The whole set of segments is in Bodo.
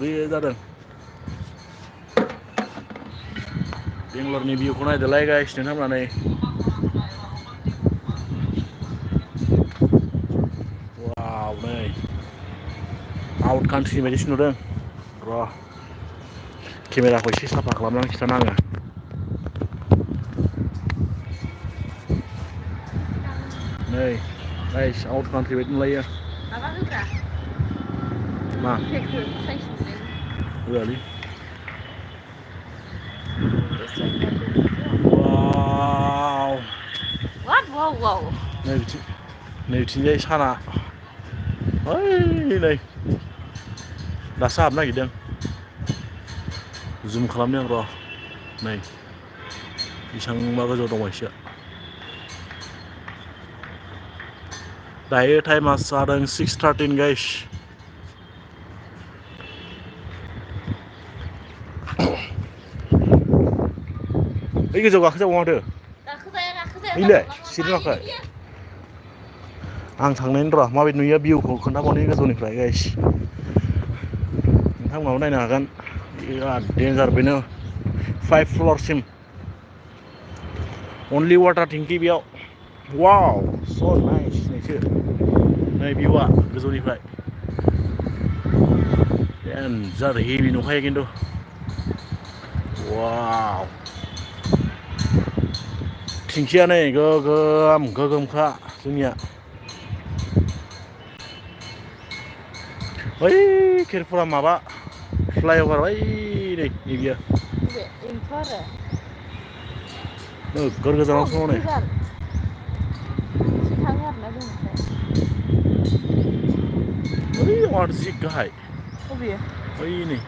बे जादों बेंगलरनि भिउखौ नायदोलाय गाइस नोंथांमोना नै वाव नै आउट कान्ट्रि बायदिसो नुदों र' केमेराखौ एसे साफा खालामनानै खिथाना आङो नै गाइस आउट कान्ट्रि बायदि नुलायो माबा होब्रा मा इफेक्टफोर साइज नुनाय होआलै वाव वाट वाव वाव नै बिथिंजाय साना ओइ नै दासो हाबनो नागिरदों जुम खालामनि आं र' नै बेसेबांबा गोजौ दंबायसो दायो टाइमा जादों 6:13 गाइस ओइ गोजौआव गाखोजाबावा माथो गाखोजाया ओइलाय जानला मोनला सिरिमाखो बायोलै बियो आं थांनायनि र' माबायदि नुयो भिउखौ खोन्थाबावनि गोजौनिफ्राय गाइस नोंथांमोनाबो नायनो हागोन बिराद देन्जार बेनो 5 फ्ल'रसिम अनलि वाटार टेंकि बेयाव वाव स' नाइस नैसो नै भिउआ गोजौनिफ्राय देन्जार हेभि नुखायो खिन्थु वाव थिंखिया नै गोगोमखा जोंनिया बै खेरफुरा माबा फ्लाइअभार बै नै बियो बे बेनोथ' आरो नोगोर गोजानावसो दङ नै गोजान एसे थाङो आरोना जोंनिफ्राय ओइ माथो जि गाहाय अबे ओइ नै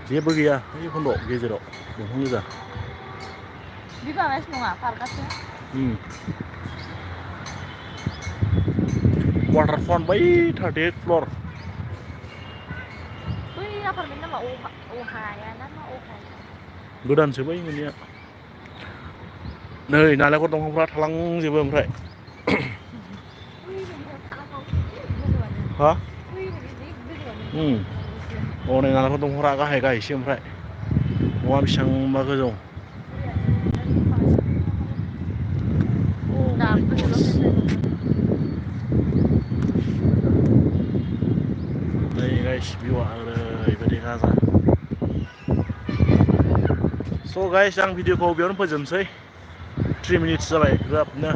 जेबो गैया ओइ खन्द' गेजेराव दंफां गोजा बे माबायासो नङा पार्कआसो वाटारफ्रन्ट बै 38 फ्ल'र बै आपार्टमेन्ट नामा अहाया ना मा अहाया गोदानसो बै मोननिया नै नालेंखर दंफांफ्रा थालांजोबो ओमफ्राय गोजौआनो हा बै माने जि गोजौआनो थालांजोबो हनै नालेंखर दंफांफ्रा गाहायसो ओमफ्राय न'आ बेसेबांबा गोजौ माय दाबो गडस डेभेलपमेन्ट जायाखै नै गाइस भिउआ ओरैबायदि गाजा स' गाइस आं भिडिअखौ बेयावनो फोजोबनोसै 3 मिनिट्स जाबाय ग्राबनो